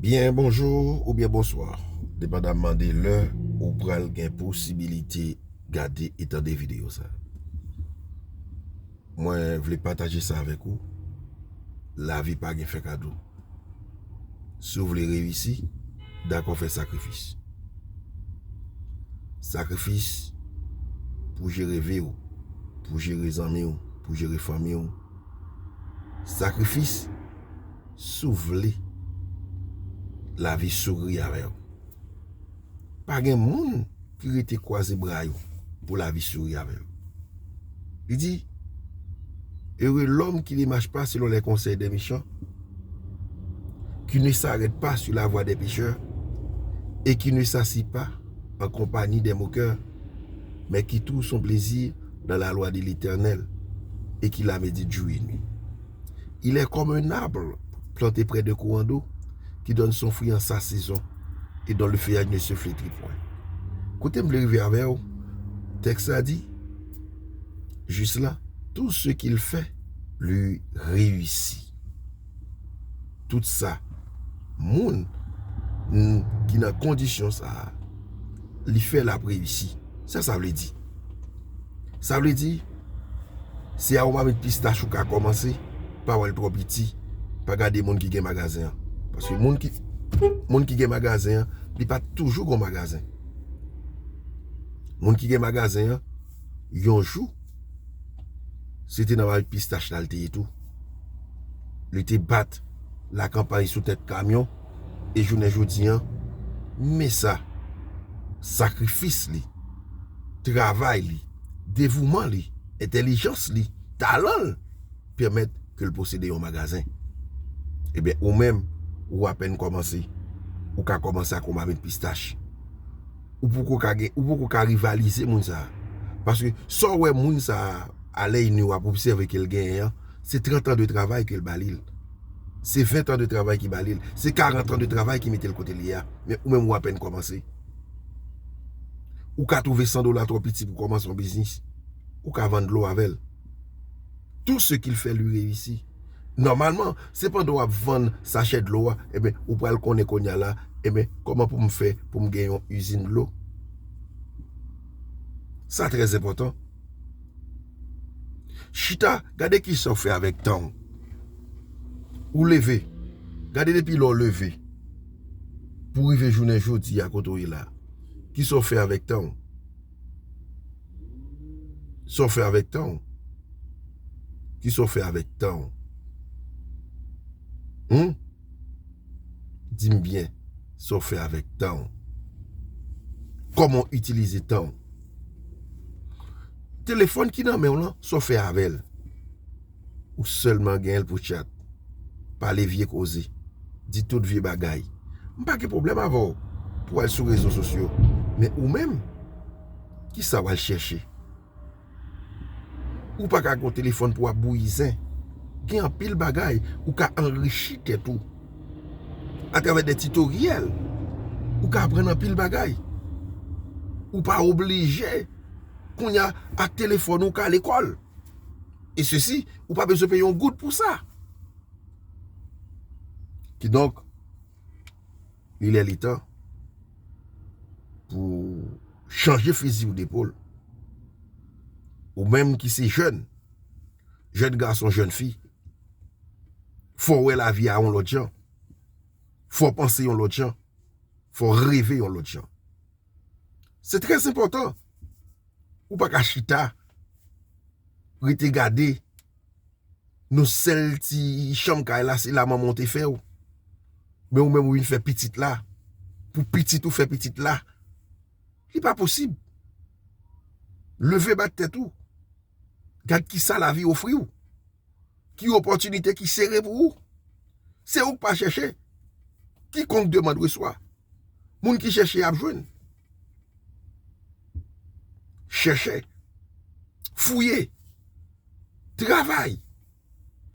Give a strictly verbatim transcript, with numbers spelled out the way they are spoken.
Byen bonjou oubyen bonswa, depandaman de lè ou pral gen posibilite gade e tande videyo sa. Mwen vle pataje sa avèk ou. Lavi pa gen fè kado. Si w vle reyisi, dakò fè sakrifis. Sakrifis pou jere vi w, pou jere zanmi w, pou jere fanmi w. Sakrifis si w vle lavi souri avè w. Pa gen moun ki rete kwaze bra yo pou lavi souri avè l. Li di, Heureux l'homme qui ne marche pas selon les conseils des méchants, qui ne s'arrête pas sur la voie des pécheurs et qui ne s'assied pas en compagnie des moqueurs, mais qui trouve son plaisir dans la loi de l'Éternel et qui la médite jour et nuit. Il est comme un arbre planté près de courant d'eau, qui donne son fruit en sa saison et dont le feuillage ne se flétrit point. Kote m vle rive avè w, tèks la di, jis la, tout ce qu'il fait lui réussit. Tout sa, moun n- ki nan kondisyon sa a, li fè l ap reyisi. Sa sa vle di? Sa vle di, se a yon mamit pistach ou ka kòmanse, pa wè l twò piti, pa gade moun ki gen magazen an. Paske moun ki, moun ki gen magazen an, li pa t toujou gon magazen. Moun ki gen magazen an, yon jou, se te nan mamit pistach la l te ye tou. Li te bat lakanpay sou tèt kamyon, e jounen jodi an, men sa, sakrifis li, travay li, devouman li, entèlijans li, talan l, pèmèt ke l posede yon magazen. Ebyen, ou menm, ou apèn kòmanse, ou ka kòmanse ak yon mamit pistach. Ou poko ka gen, ou poko ka rivalize moun sa a. Paske sa w wè moun sa a, a lèy ni w ap obsève ke l genyen an, se trant an de travay ke l ba li l. Se ven an de travay ki ba li l. Se karant an de travay ki mete l kote l ye a. Men ou menm ou apèn kòmanse. Ou ka twouve san dola twò piti pou kòmanse yon biznis. Ou ka vann dlo avè l. Tout ce qu'il fait lui réussit. Nòmalman, se pandan w ap vann sachè dlo a, ebyen, ou pral konnen kounye a la, ebyen, kòman pou m fè pou m gen yon izin dlo? Sa trè enpòtan. Chita, gade kisa w fè avèk tan w. Ou leve, gade depi lè w leve, pou rive jounen jodi a kote w ye la. Kisa w fè avèk tan w? Sa w fè avèk tan w? Kisa w fè avèk tan w? Hum? Di m byen, sa w fè avèk tan w? Kòman w itilize tan w? Telefòn ki nan men w lan, sa w fè avè l? Ou sèlman gen l pou tchat, pale vye koze, di tout vye bagay. M pa gen pwoblèm avè w pou w al sou rezo sosyo. Men ou menm, kisa w al chèche? Ou pa ka gen yon telefòn pou w ap bouyi zen. Gen anpil bagay, ou ka anrichi tèt ou. Atravè de titoryèl, ou ka aprann anpil bagay. Ou pa oblije, kounye a, ak telefòn ou ka lekòl. E sesi, ou pa bezwen peye yon goud pou sa. Kidonk, li lè li tan pou chanje fizi w depol. Ou menm ki se jèn, jèn gason, jèn fi, fò w wè lavi a yon lòt jan. Fò w panse yon lòt jan. Fò w reve yon lòt jan. Se trè enpòtan. Ou pa ka chita, rete gade nan sèl ti chanm kay la, se la manman w te fè w. Men ou menm ou vin fè pitit la. Pou pitit ou fè pitit la. Li pa posib. Leve bat tèt ou. Gad kisa lavi ofri w. Ki opòtinite ki sere pou ou. Se ou k pa chèche. Quiconque demande reçoit. Moun ki chèche ap jwenn. Chèche. Fouye. Travay.